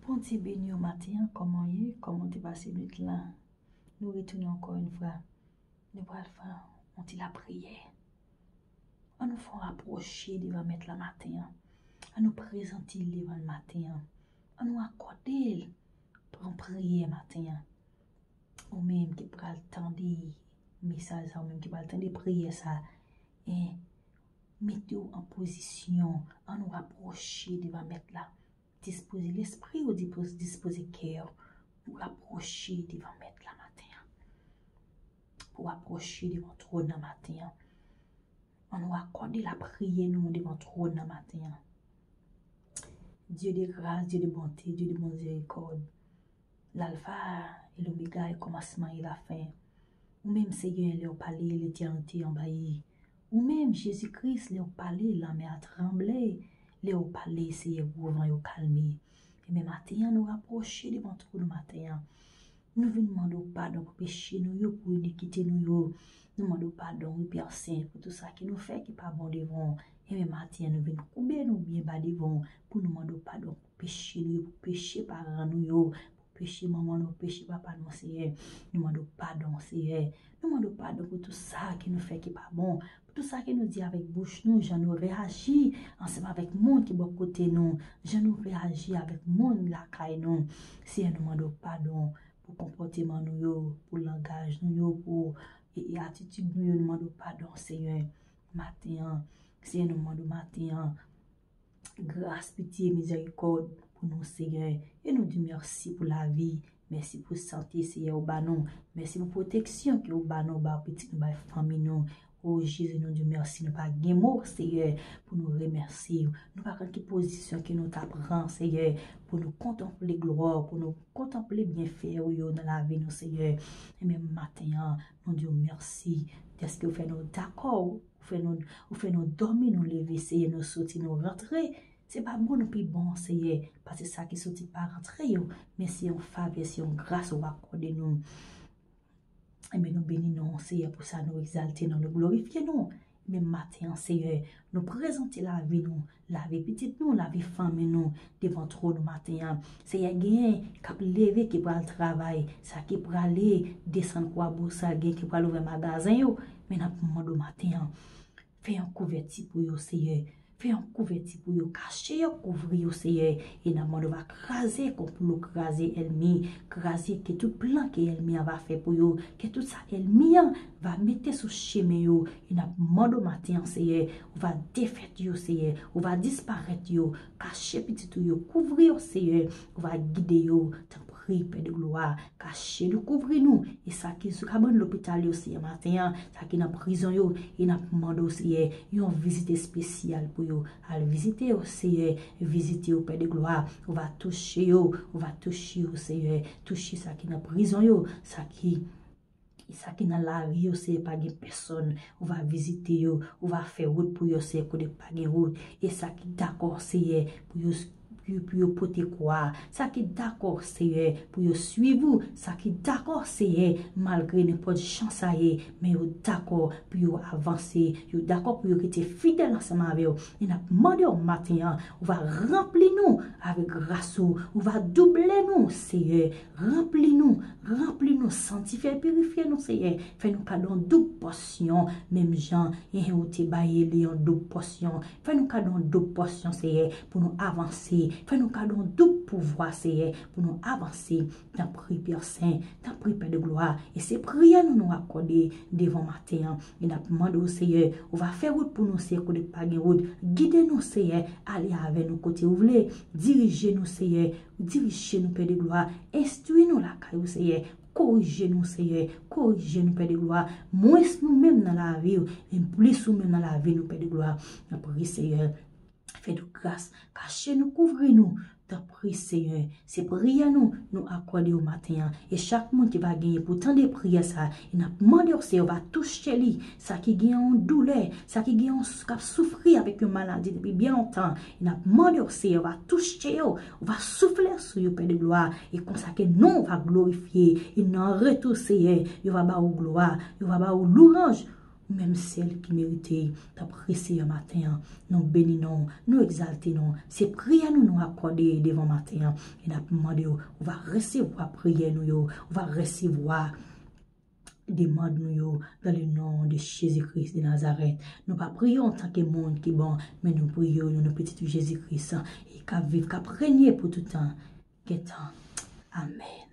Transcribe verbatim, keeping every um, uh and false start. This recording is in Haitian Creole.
Bondye beni w maten an, kòman w ye? Kòman w te pase nwit lan? Nou retounen ankò yon fwa. Nou pral fè yon ti lapriyè. An nou fè yon rapwoche devan Mèt la maten an. An nou prezante l devan l maten an. An nou akòde l pran priyè maten an. Ou menm ki pral tande mesaj sa, ou menm ki pral tande priyè sa, e mete w an pozisyon, an nou rapwoche devan Mèt la. Dispoze lespri w, dispoze, dispoze kè w pou w rapwoche devan Mèt la maten an. Pou w rapwoche devan twòn nan maten an. An nou akòde lapriyè nou devan twòn nan maten an. Dye de gras, Dye de bonte, Dye de mizerikòd. Lalfa e lomega, e kòmansman e lafen. Ou menm, Seyè, lè w pale, letènite anvayi. Ou menm, Jezi Kris, lè w pale, lanmè a tranble. Lè w pale, Seyè, gwo van yo kalme. Ebyen, maten an, nou rapwoche devan twòn nou maten an. Nou vin mande w padon pou peche nou yo, pou inikite nou yo. Nou mande w padon, wi, Pè Sen, pou tout sa ke nou fè ki pa bon devan w. Ebyen, maten an, nou vin koube nou byen ba devan w, pou nou mande w padon pou peche nou yo, pou peche paran nou yo, pou peche manman nou, peche papa nou, Seyè. Nou mande w padon, Seyè. Nou mande w padon pou tout sa ke nou fè ki pa bon, pou tout sa ke nou di avèk bouch nou, jan nou reyaji ansanm avèk moun ki bò kote nou, jan nou reyaji avèk moun lakay nou. Seyè, nou mande w padon pou konpòteman nou yo, pou langaj nou yo, pou e, e atitid nou yo, nou mande w padon, Seyè. Maten an, Seyè, nou mande w maten an, gras, pitye, mizerikòd pou nou, Seyè. E nou di w mèsi pou lavi. Mèsi pou sante, Seyè, ou ba nou. Mèsi pou pwoteksyon ke ou ba nou, ou ba pitit nou, bay fanmi nou. O Jezi, nou di w mèsi. Nou pa gen mo, Seyè, pou nou remèsye w. Nou pa konn ki pozisyon ke nou ta pran, Seyè, pou nou kontanple glwa w, pou nou kontanple byenfè w yo nan lavi nou, Seyè. Ebyen, maten an, nou di w mèsi dèske ou fè nou dakò, ou fè nou, ou fè nou dòmi, nou leve, Seyè, nou soti, nou rantre. Se pa bon nou pi bon, Seyè, pase sa ki soti pa rantre yo, men se yon favè, se yon gras ou akòde nou. Ebyen, nou beni non w, Seyè, pou sa, nou egzalte non w, nou glorifye non w. Men maten an, Seyè, nou prezante lavi nou, lavi pitit nou, lavi fanmi nou devan twòn ou maten an. Seyè, genyen k ap leve, ki pral travay, sa ki prale desann Kwabosal, gen ki pral ouvè magazen yo, men n ap mande w maten an, fè yon kouvèti pou yo, Seyè. Fè yon kouvèti pou yo, kache yo, kouvri yo, Seyè. E n ap mande w va kraze konplo, kraze ènmi, kraze ke tout plan ke ènmi an va fè pou yo, ke tout sa ènmi an va mete sou chemen yo. E n ap mande w maten an, Seyè, ou va defèt yo, Seyè, ou va disparèt yo, kache pitit ou yo, kouvri yo, Seyè, ou va gide yo, tanpri, Pè de glwa, kache nou, kouvri nou, e sa ki sou kabann lopital yo, Seyè, maten an, sa ki nan prizon yo, e n ap mande w, Seyè, yon vizit espesyal pou yo, al vizite yo, Seyè, vizite yo, Pè de glwa, ou va touche yo, ou va touche yo, Seyè, touche sa ki nan prizon yo, sa ki E sa ki nan lari yo, Seyè, pa gen pèsòn. Ou va vizite yo, ou va fè wout pou yo, Seyè, kote pa gen wout. E sa ki dakò, Seyè, pou yo, pou yo, pou yo pote kwa. Sa ki dakò, Seyè, pou yo swiv ou. Sa ki dakò, Seyè, malgre nenpòt jan sa ye, men yo dakò pou yo avanse. Yo dakò pou yo rete fidèl ansanm avè w. E n ap mande w maten an, ou va ranpli nou avèk gras ou. Ou va double nou, Seyè. Ranpli nou, ranpli nou, santifye, pirifye nou, Seyè. Fè nou kado yon doub pòsyon, menm jan, enhen, ou te bay Eli yon doub pòsyon. Fè nou kado yon doub pòsyon, Seyè, pou nou avanse. Fè nou kado yon doub pouvwa, Seyè, pou nou avanse. Tanpri, Pè Sen, tanpri, Pè de glwa. E se priyè nou, nou akòde devan maten an. E n ap mande w, Seyè, ou va fè wout pou nou, Seyè, kote pa gen wout. Gide nou, Seyè, ale avè nou kote ou vle. Dirije nou, Seyè, dirije nou, Pè de glwa. Enstwi nou lakay ou, Seyè. Korije nou, Seyè. Korije nou, Pè de glwa. Mwens nou menm nan lavi w, e plis ou menm nan lavi nou, Pè de glwa. Tanpri, Seyè. Fè nou gras. Kache nou, kouvri nou. Tanpri, Seyè. Se priyè nou, nou akòde w maten an. E chak moun ki va genyen pou tande priyè sa, e n ap mande w, Seyè, ou va touche li. Sa ki gen yon doulè, sa ki gen yon sou-, k ap soufri avèk yon maladi depi byen lontan, e n ap mande w, Seyè, ou va touche yo, ou va soufle sou yo, Pè de glwa. E konsa ke non w va glorifye. E nan retou, Seyè, yo va ba ou glwa, yo va ba ou louwanj. Ou menm sèl ki merite. T ap resevwa maten an. Nou beni non, nou egzalte non. Se priyè nou nou akòde devan maten an. E n ap mande w, ou va resevwa priyè nou yo, ou va resevwa demann nou yo dans le nom de Jésus-Christ de Nazareth. Nou pa priye antanke moun ki bon, men nou priye o non de Pitit ou Jezi Kris e k ap viv, k ap renye pou tout tan. Gentan. Amèn.